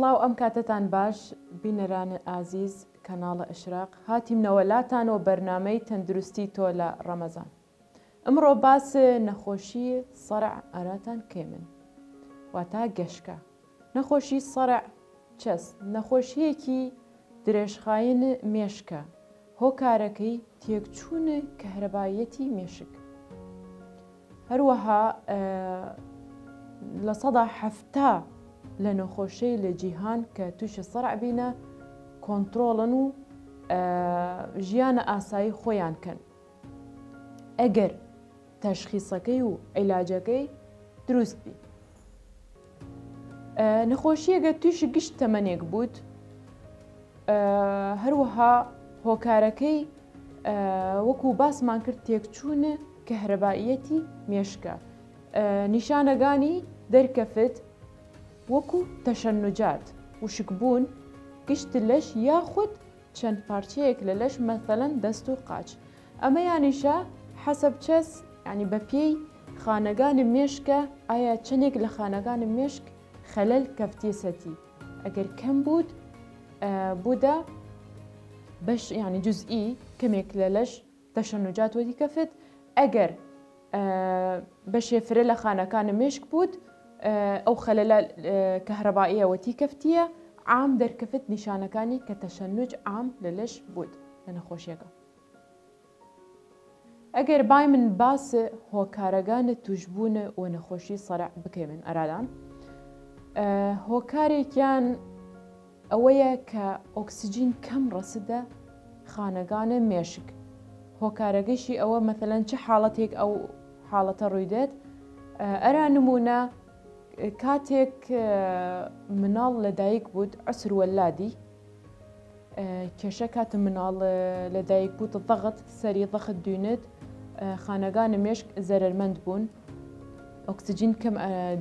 سڵاو ئەم کاتەتان باش بینەران ئازیز کەناڵە ئشراق هاتیمنەوە لاتان و بەرنامەی تەندروستی تۆ لە ڕەمەزان ئمڕۆ باس نەخۆشی سەرع ئەراتان کەیمن واتا گەشکە نەخۆشی سەرع چەس نەخۆشیەکی درێژخایەن مێشکە هۆکارەکەی تێکچوون کەهرەباییەتی مێشک هەروەها 70% لە نەخۆشەی لە جیهان کە تووشی سەرع بینە کۆنتترۆڵن و ژیانە ئاسایی خۆیان کەن ئەگەر تەشخیسەکەی و عیلاجەکەی دروست بی. نەخۆشیەگە تووشی گشت تەمەنێک بوود هەروەها هۆکارەکەی وەکو باسمان کرد تێکچوون کەهرەباییەتی مێشکە نیشانەگانی دەرکەفت وەکو تەشەنوجات وشکبوون گشت لەش یاخود چەند پارچەیەک لە لەش مەثەلەن دەست و قاچ ئەمەیانیشە حەسەب چەس یانی بە پێی خانەگانی مێشکە ئایا چەنێک لە خانەگانی مێشک خەلەل کەفتیەسەتی ئەگەر کەم بوود بوودە بەش یانی جزئی کەمێک لە لەش تەشەنوجات وەدی کەفت ئەگەر بەشێ فرە لە خانەکان مێشک بوود ئەو خەلەلە کەهرەبائیە وەتی کەفتیە عام دەرکەفت نیشانەکانی کە تەشەنوج عام لە لەش بوود لە نەخۆشیەکە. ئەگەر بایمن باس هۆکارەگان توشبوون وە نەخۆشی سەرع بکەیمن ئەرادان هۆکارێکیان ئەوەیە کە ئۆکسجین کەم ڕەسدە خانەگانە مێشک هۆکارەگەشی ئەوە مەثلەن چ حاڵەتێک ئەو حاڵەتە ڕووی دێت ئەرا نمونە کاتێک مناڵ لەدایک بوود عسر وەلادی کێشە کات مناڵ لەدایک بوود ضغط سەری ضغط دوینێت خانەگان مێشک زەرەرمەند بوون ئۆکسجین کەم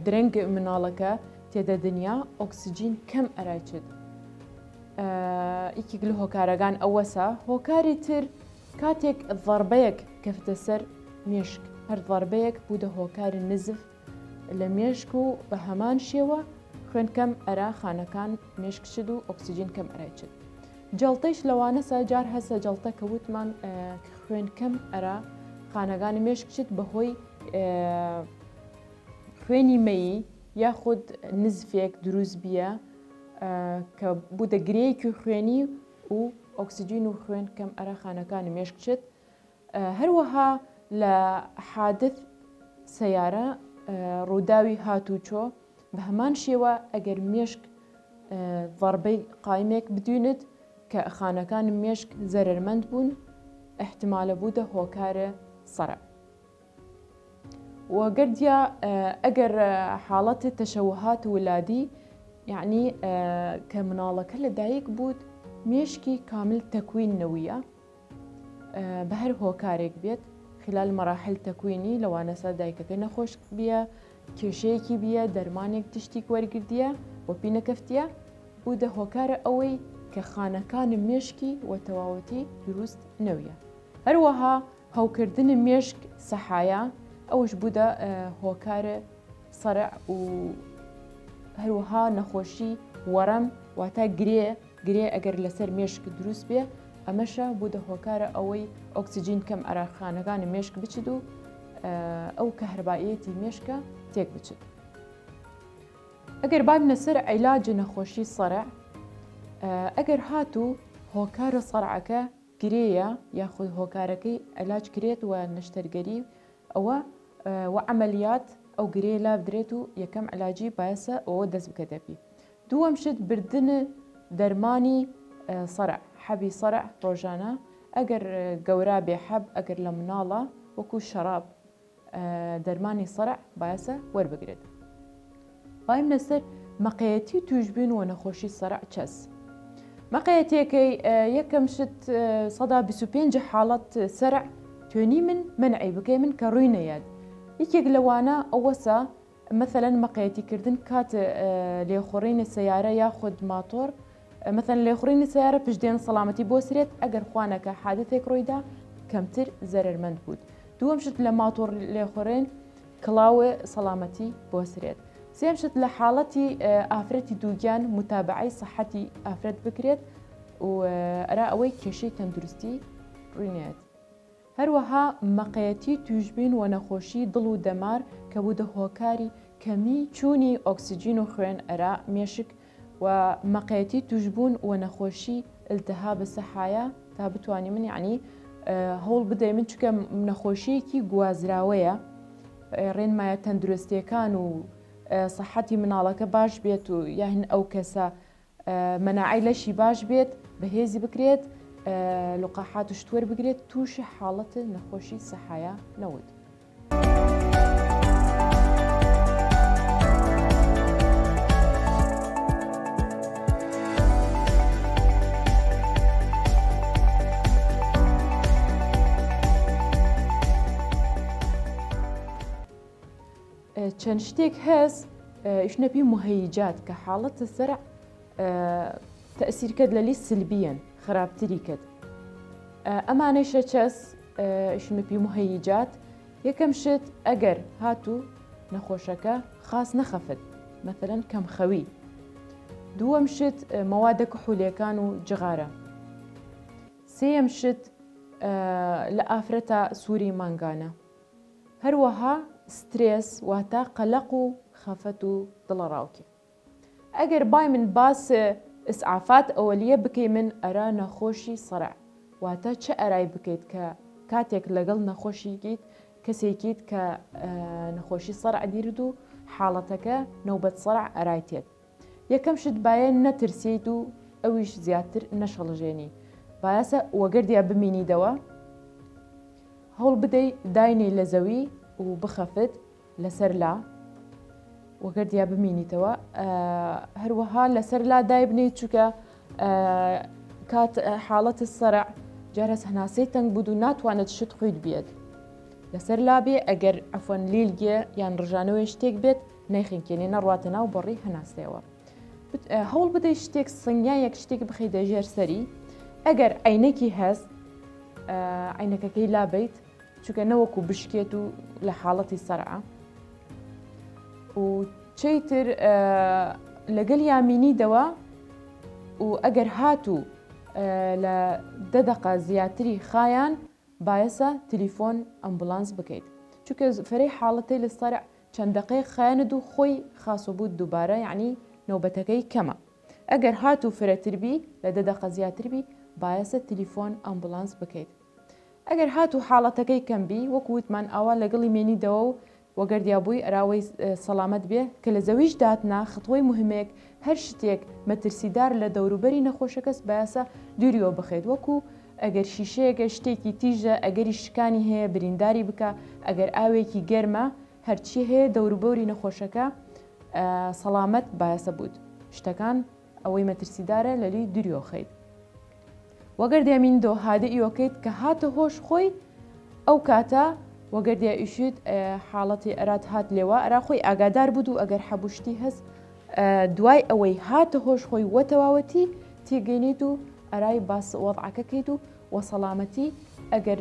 درەنگ مناڵەکە تێدە دنیا ئۆکسجین کەم ئەرای چێت یەکێک لە هۆکارەکان ئەوەسە هۆکاری تر کاتێک ضربەیەک کەفتە سەر مێشک هەر ضربەیەک بوودە هۆکاری نزف لە مێشک و بە هەمان شێوە خوێن کەم ئەرا خانەکان مێشک چد و ئۆکسجین کەم ئەرای چد جەڵتەیش لەوانەسە جار هەسە جەڵتە کە وتمان خوێن کەم ئەرا خانەگانی مێشک چت بەهۆی خوێنی مەیی یاخود نزفێک دروست بیە کە بوودە گرەیەکی خوێنی و ئۆکسجین و خوێن کەم ئەرا خانەکانی مێشک چت هەروەها لە حادث سەیارە ڕووداوی هاتوچۆ بە هەمان شێوە ئەگەر مێشک ضربەی قایمێک بدوینت کە خانەکان مێشک زەرەرمەند بوون احتمالە بوودە هۆکارە سەرع. وەگەردیا ئەگەر حاڵەت تەشەوهات ولادی یعنی کە مناڵەکە لە دایک بوود مێشکی کامل تەکوین نەویە بە هەر هۆکارێک بێت خلال مراحل تەکوینی لەوانەسە دایکەکە نەخۆش بیە کێشەیەکی بیە دەرمانێک تشتیک وەرگردیە و پی نەکەفتیە بوودە هۆکارە ئەوەی کە خانەکانی مێشکی وە تەواوەتی دروست نەویە هەروەها هەوکردنی مێشک سەحایا ئەوش بوودە هۆکار سەرع و هەروەها نەخۆشی وەرەم واتە گرێ گرێ ئەگەر لەسەر مێشک دروست بێ ئەمەشە بوودە هۆکارە ئەوەی ئۆکسجین کەم ئەرا خانەکانی مێشک بچێت و ئەو کەهربایەتی مێشکە تێک بچێت. ئەگەر بابنە سەر عیلاج نەخۆشی سەرع ئەگەر هاتوو هۆکارە سەرعەکە گرێیە یاخود هۆکارەکەی علاج کرێت و نەشتەرگەری ئەوە وە عەمەلیات ئەو گرێ لابدرێت و یەکەم علاجی بایەسە ئەوە دەست بکەتە پی دووەم شت بردن دەرمانی سەرع حەبی سەرع ڕۆژانە ئەگەر گەورا بێ حەب ئەگەر لە مناڵە وەکو شەراب دەرمانی سەرع بایەسە وەربگرێت. بایمنە سەر مەقەیەتی توشبوین وە نەخۆشی سەرع چەس. مەقەیەتیەکەی یەکەم شت سەدا 25 حاڵەت سەرع توێنی من منعی بکەی من کە ڕووی نەیەت یەکێک لەوانە ئەوەسە مەثلەن مقەیەتیکردن کات لێخوڕینی سەیارە یاخود ماتۆر مەثلەن لێخوڕینی سەیارە پشتێن سەڵامەتی بۆ سرێت ئەگەر خوانەکە حادثێک ڕوویدا کەمتر زەرەرمەند بوود دووەم شت لە ماتۆڕ لێخوڕێن کڵاوێ سەڵامەتی بۆ سرێت. سێم شت لە حاڵەتی ئافرەتی دووگیان متابعەی سەحەتی ئافرەت بکرێت و ئەرا ئەوەی کێشەی تەندروستی ڕووی نەیەت. هەروەها مقەیەتی تووشبوین وە نەخۆشی دڵ و دەمار کە بوودە هۆکاری کەمی چوونی ئۆکسجین و خوێن ئەرا مێشک و مقەیەتی تووشبوون وە نەخۆشی التهاب سەحایا تا بتوانیمن یەعنی هەوڵ بدەیمن چونکە نەخۆشیەکی گوازراوەیە ڕێنمایە تەندروستیەکان و سەحەتی مناڵەکە باش بێت و یاهن ئەو کەسە مەناعەی لەشی باش بێت بەهێزی بکرێت لقاحات و شتوەر بگرێت تووشی حاڵەت نەخۆشی سەحایا نەوت. چەند شتێک هەس ئیشنە پی مهەیجات کە حاڵەتە سەرع تەسیر کرد لەلی سلبیەن خراپتری کرد ئەمانەیشە چەس ئیشنە پی مهەیجات یەکەم شت ئەگەر هاتوو نەخۆشەکە خاس نەخەفت مەثلەن کەمخەوی دووەم شت مەوادە کحولەکان و جغارە سێیەم شت لە ئافرەتە سووری مانگانە هەروەها سترێس واتە قەلەق و خەفەت و دڵەڕاوکێ. ئەگەر بایمن باس ئسعافات ئەوەلیە بکەیمن ئەرا نەخۆشی سەرع واتە چ ئەرای بکەیت کە کاتێک لەگەڵ نەخۆشیگیت کەسێکیت کە نەخۆشی سەرع دیرد و حاڵەتەکە نەوبەت سەرع ئەرای تێت. یەکەم شت بایە نەترسیت و ئەویش زیاتر نەشڵەژێنی بایەسە وەگەردیا بمینیدەوە هەوڵ بدەی داینەی لە زەوی و بخەفت لەسەر لا وەگەردیا بمینیتەوە هەروەها لەسەر لا دایبنەی چووکە کات حاڵەت سەرع جارەس هەناسەی تەنگ بوود و ناتوانێت شت قویت بێت لەسەر لا بێ ئەگەر عفوەن لیلگێ یان ڕژانەوەی شتێک بێت نەیخنکێنێ نەڕواتە ناو بەڕی هەناسەیەوە هەوڵ بدەیت شتێک سنگیان یەک شتێک بخەیتە ژێر سەری ئەگەر عینەکی هەست عینەکەکەی لابیت چونکە نەوەکو بشکێت و لە حاڵەتی سەرعە و چیتر لەگەل یامینی دەوە و ئەگەر هاتوو لە دە دەقە زیاتری خایان بایەسە تلیفۆن ئەمبولانس بکەیت چونکە فەرەی حاڵەتەیل سەرع چەند دەقەیەک خایەند و خۆی خاسەوبوود دووبارە یەعنی نەوبەتەکەی کەمە ئەگەر هاتوو فرەتر بی لە دە دەقە زیاتر بی بایەسە تلیفۆن ئەمبولانس بکەیت ئەگەر هاتوو حاڵەتەکەی کەم بی وەکو وتمان ئاوا لەگەڵی مێنیدەوە و وەگەردیا بووی ئەراوەی سەڵامەت بێ کە لە زەویش داتنا خطوەی موهمێک هەر شتێک مەترسیدار لە دەوروبەری نەخۆشەکەس بایەسە دووریەوە بخەیت وەکو ئەگەر شیشەیەکە شتێکی تیژە ئەگەری شکانی هەیە برینداری بکە ئەگەر ئاوێکی گەرمە هەرچی هەیە دەوروبەوری نەخۆشەکە سەڵامەت بایەسە بوت شتەکان ئەوەی مەترسیدارە لەلی دوریەوە خەیت. وەگەردیا میندۆ هادە ئیوەکەیت کە هاتە هۆش خۆی ئەو کاتە وەگەردیا ئیشید حاڵەتی ئەرات هات لێوا ئەرا خۆی ئاگادار بوود و ئەگەر حەبوشتی هەست دوای ئەوەی هاتە هۆش خۆی وە تەواوەتی تێگەینیت و ئەرای باس وەضعەکە کەیت و وە سەڵامەتی ئەگەر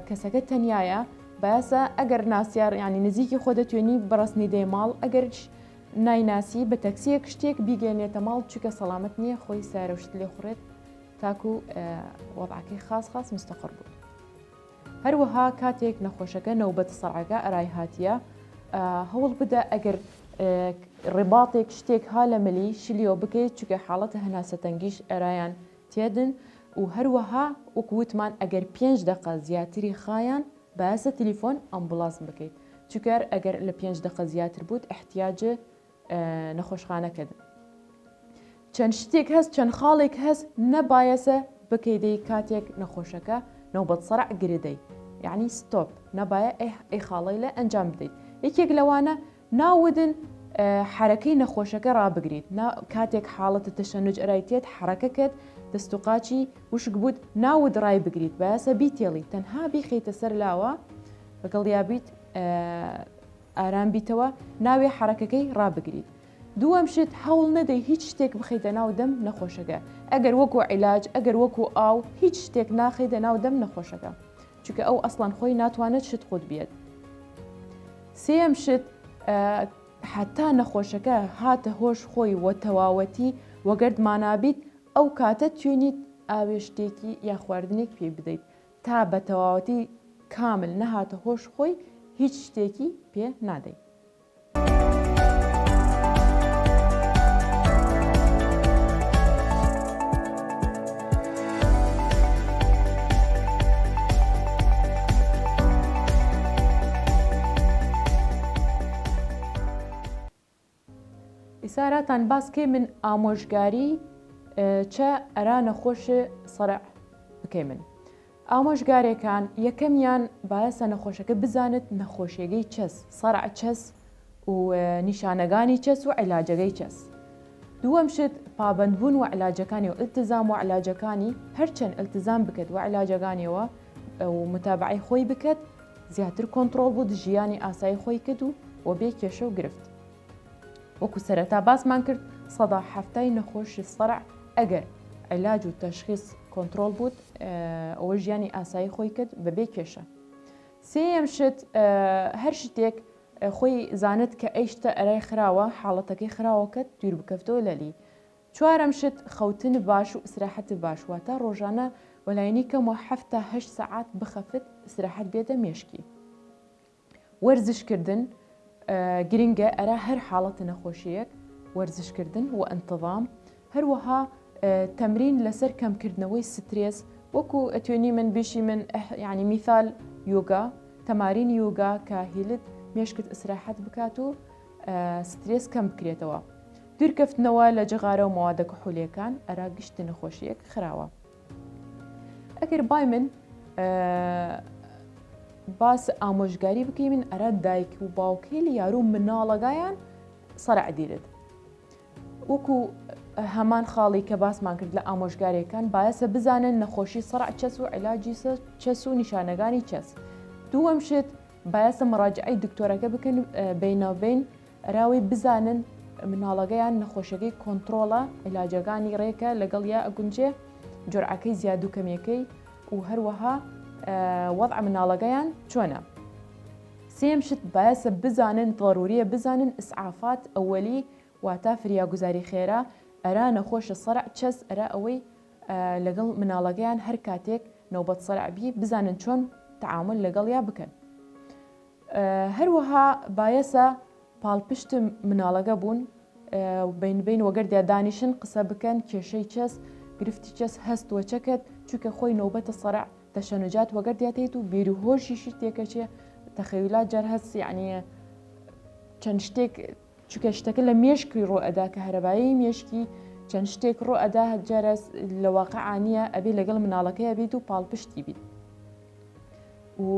کەسەکە تەنایە باسە ئەگەر ناسیار ینی نزیکی خۆ دەتوێنی بڕستنی دێ ماڵ ئەگەر نایناسی بە تەکسیەک شتێک بیگەێنێتە ماڵ چونکە سەڵامەت نییە خۆی سارە و شت لێ خوڕێت تاکو وەضعەکەی خاس خاس مستەقڕ بوو. هەروەها کاتێک نەخۆشەکە نەوبەت سەرعەکە ئەرای هاتیە هەوڵ بدە ئەگەر ڕێباتێک شتێک ها لە ملی شلیۆ بکەیت چونکە حاڵەتە هەناسەتەنگیش ئەرایان تێدن و هەروەها وەکو وتمان ئەگەر پێنج دەقە زیاتری خایان بایەسە تلیفۆن ئەمبوڵانس بکەیت چونکە ئەگەر لە پێنج دەقە زیاتر بووت احتیاج نەخۆشخانە کردن چەند شتێک هەست چەند خاڵێک هەست نەبایەسە بکەیدەی کاتێک نەخۆشەکە نەوبەت سەرع گرێدەی یعنی stop نەبایە ئەی خاڵەی لە ئەنجام بدەیت یەکێک لەوانە ناودن حرەکەی نەخۆشەکە ڕابگریت کاتێک حاڵەتە تەشەنوج ئەرای تێت حرەکە کرد دەست و قاچی وشک بوت ناود ڕای بگریت بایەسە بیتێڵی تەنها بیخەیتە سەر لاوە لەگەڵیا بیت ئارام بیتەوە ناوێ حەرەکەکەی ڕابگریت دووەم شت هەوڵ نەدەی هیچ شتێک بخەیتە ناو دەم نەخۆشەکە ئەگەر وەکو عیلاج ئەگەر وەکو ئاو هیچ شتێک ناخەیتە ناو دەم نەخۆشەکە چونکە ئەو ئەسڵەن خۆی ناتوانێت شت قوت بێت سێیەم شت. هەتا نەخۆشەکە هاتە هۆش خۆی وە تەواوەتی وەگەرد مانابیت ئەو کاتە توێنیت ئاوێ شتێکی یا خواردنێک پێ بدەیت تا بە تەواوەتی کامل نەهاتە هۆش خۆی هیچ شتێکی پێ نادەی. ئیساراتان باس کەیمن ئامۆژگاری چە ئەرا نەخۆش سەرع بکەیمن ئامۆژگارێکان یەکەمیان بایەسە نەخۆشەکە بزانێت نەخۆشیەگەی چەس سەرع چەس و نیشانەگانی چەس و عیلاجەگەی چەس دووەم شت پابەندبوون وە عیلاجەکانی و التزام وە عیلاجەکانی هەرچەند التزام بکەت وە عیلاجەکانیەوە و متابعەی خۆی بکەت زیاتر کۆنتڕۆڵ بوو ژیانی ئاسایی خۆی کرد و وە بێ کێشە و گرفت وەکو سەرەتا باسمان کرد سەدا حەفتای نەخۆشی سەرع ئەگەر عیلاج و تەشخیص کۆنتڕۆڵ بوت ئەوە ژیانی ئاسایی خۆی کرد بەبێ کێشە سێیەم شت هەر شتێک خۆی زانت کە ئەی شتە ئەرای خراوە حاڵەتەکەی خراوەکەت دوور بکەفتەوە لەلی چوارەم شت خەوتن باش و ئیسراحەت باش واتە ڕۆژانە وەلاینی کەمەوە هەفت تا هەشت سەعات بخەفت ئیسراحەت بێتە مێشکی وەرزشکردن گرنگە ئەرا هەر حاڵەتە نەخۆشیەک وەرزشکردن و ئەنتظام هەروەها تەمرین لەسەر کەمکردنەوەی سترێس وەکو ئەتوێنی من بیشی من یعنی میثال یۆگا تەمارین یۆگا کە هیلت مێشکت ئیسراحەت بکات و سترێس کەم بکرێتەوە دوورکەفتنەوە لە جغارە و مەوادە کحولیەکان ئەرا گشت نەخۆشیەک خراوە ئەگەر بای من باس ئامۆژگاری بکەیمن ئەرا دایک و باوکەیل یارو مناڵەگایان سەرع دیرێت وەکو هەمان خاڵی کە باسمان کرد لە ئامۆژگارێکان بایەسە بزانن نەخۆشی سەرع چەس و علاجی چەس و نیشانەکانی چەس دووەم شت بایەسە مراجعەی دکتۆرەکە بکەن بیناوبین ئەراوەی بزانن مناڵەگەیان نەخۆشەکەی کۆنتڕۆڵە عیلاجەکانی ڕێکە لەگەڵ یا ئەگونجێ جورعەکەی زیاد و کەمیەکەی و هەروەها وەضع مناڵەکەیان چۆنە سێم شت بایەسە بزانن ضروریە بزانن ئیسعافات ئەوەلی واتا فریاگوزاری خێرا ئەرا نەخۆشە سەرع چەس ئەرا ئەوەی لەگەڵ مناڵەکەیان هەر کاتێک نەوبەت سەرع بی بزانن چۆن تعامل لەگەڵیا بکەن هەروەها بایەسە پاڵپشت مناڵەگە بوون بین بین وەگەردیا دانیشن قسە بکەن کێشەی چەس گرفتی چەس هەست وە چەکەت چونکە خۆی نەوبەتە سەرع تەشەنوجات وەگەردیا تێت و بیر و هۆشیشی تێکەچێ تەخەیولات جار هەست یعنی چەند شتێک چونکە شتەکە لە مێشکی ڕۆ ئەدا کە هەرەبایی مێشکی چەند شتێک ڕۆ ئەدا جارە لە واقعانیە ئەبێ لەگەڵ مناڵەکەی بیت و پاڵپشتی بیت و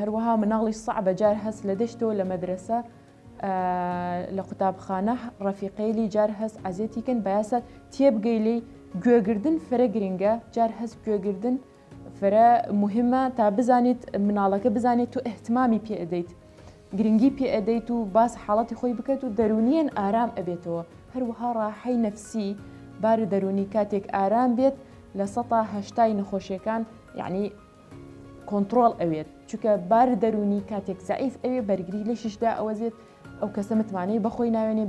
هەروەها مناڵی سەعبە جار هەست لە دەشتەوە لە مەدرسە لە قوتابخانە ڕەفیقەیلی جار هەست عەزێتی کەن بایەسە تێبگەی لێی گوێگردن فرە گرنگە جار هەست گوێگردن فرە مهمە تا بزانیت مناڵەکە بزانێت تو اهتمامی پێ ئەدەیت گرنگی پێ ئەدەیت و باس حاڵەتی خۆی بکەیت و دەرونیەن ئارام ئەبێتەوە هەروەها ڕاحەی نەفسی باری دەرونی کاتێک ئارام بێت لە سەتا هەشتای نەخۆشیەکان یعنی کۆنتڕۆڵ ئەوێت چونکە بار دەرونی کاتێک زەعیف ئەوێ بەرگری لەشیشدا ئەوەزێت ئەو کەسە متمانەی بەخۆی ناوێنێ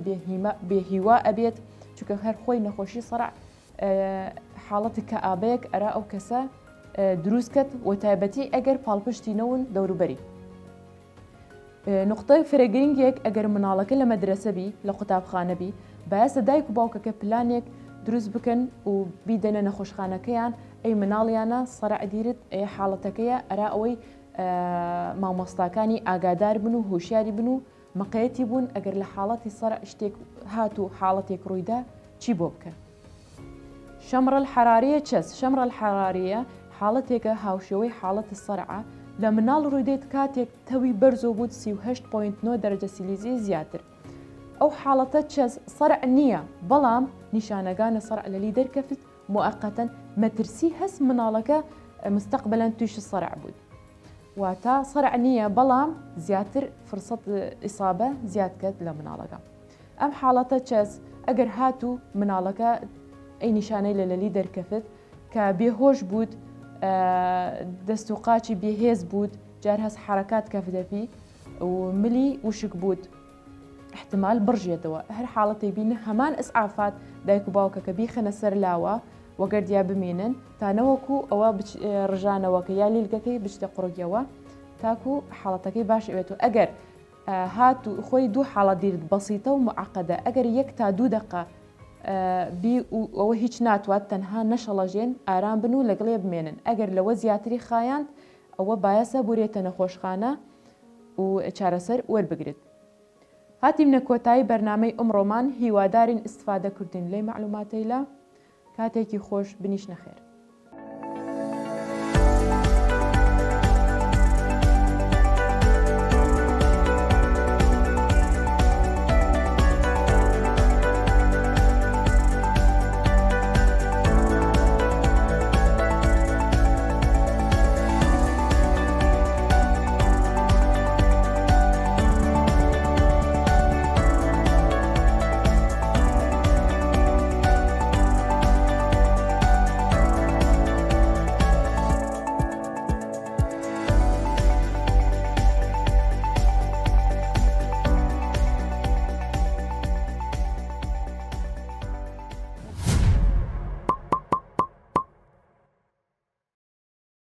بێهیوا ئەبێت چونکە هەر خۆی نەخۆشی سەرع حاڵەتی کەئابەیەک ئەرا ئەو کەسە دروست کەت و تایبەتی ئەگەر پاڵپشتی نەون دەوروبەری. نوقتەی فرە گرنگێک ئەگەر مناڵەکە لە مەدرەسە بی لە قوتابخانە بی بایەسە دایک و باوکەکە پلانێک دروست بکەن و بیدەنە نەخۆشخانەکەیان ئەی مناڵیانە سەرع دیرت ئەی حاڵەتەکەیە ئەرا ئەوەی مامۆستاکانی ئاگادار بن و هۆشیاری بن و مقەیەتی بوون ئەگەر لە حاڵەتی سەرع شتێک هات و حاڵەتێک ڕوویدا چی بۆ بکەن. شەمڕە الحراریە چەس؟ شەمڕە الحراریە حاڵەتێکە هاوشێوەی حاڵەتی سەرعە لە مناڵ ڕوویدێت کاتێک تەوی بەرزەو بوود 38.9 دەرەجە سیلیزی زیاتر. ئەو حاڵەتە چەس؟ سەرع نییە بەڵام نیشانەگانە سەرع لەلی دەرکەفت موەقەتەن مەترسی هەس مناڵەکە مستەقبەلەن تویش سەرع بوود. واتە سەرع نییە بەڵام زیاتر فرسەت ئیسابە زیاد کەت لە مناڵەکە. ئەم حاڵەتە چەس؟ ئەگەر هاتوو مناڵەکە ئەی نیشانەی لە لەلی دەرکەفت کە بێهۆش بوود دەست و قاچی بێهێز بوود جار هەس حرەکات کەفدەپی و ملی وشک بوود. احتمال بڕژێتەوە هەر حاڵەتێک بینە هەمان ئیسعافات دایک و باوکەکە بیخەنە سەر لاوە وەگەردیا بمینن تا نەوەکو ئەوە ڕژانەوەکە یا لیلگەکەی بچتە قوڕگیەوە تاکو حاڵەتەکەی باش ئەوێت و ئەگەر هات و خۆی دوو حاڵەت دیرت بەسیتە و معقدە ئەگەر یەک تا دوو دقە بی و ئەوە هیچ ناتوات تەنها نەشەڵەژێن ئارام بن و لەگەڵێ بمێنن ئەگەر لەوە زیاتری خایاند ئەوە بایەسە بورێتە نەخۆشخانە و چارەسەر وەربگرت. هاتیمنە کۆتایی بەرنامەی ئمڕۆمان هیوادارین ئیستفادە کردین لەی مەعلوماتەیلە کاتێکی خۆش بنیشنە خێر.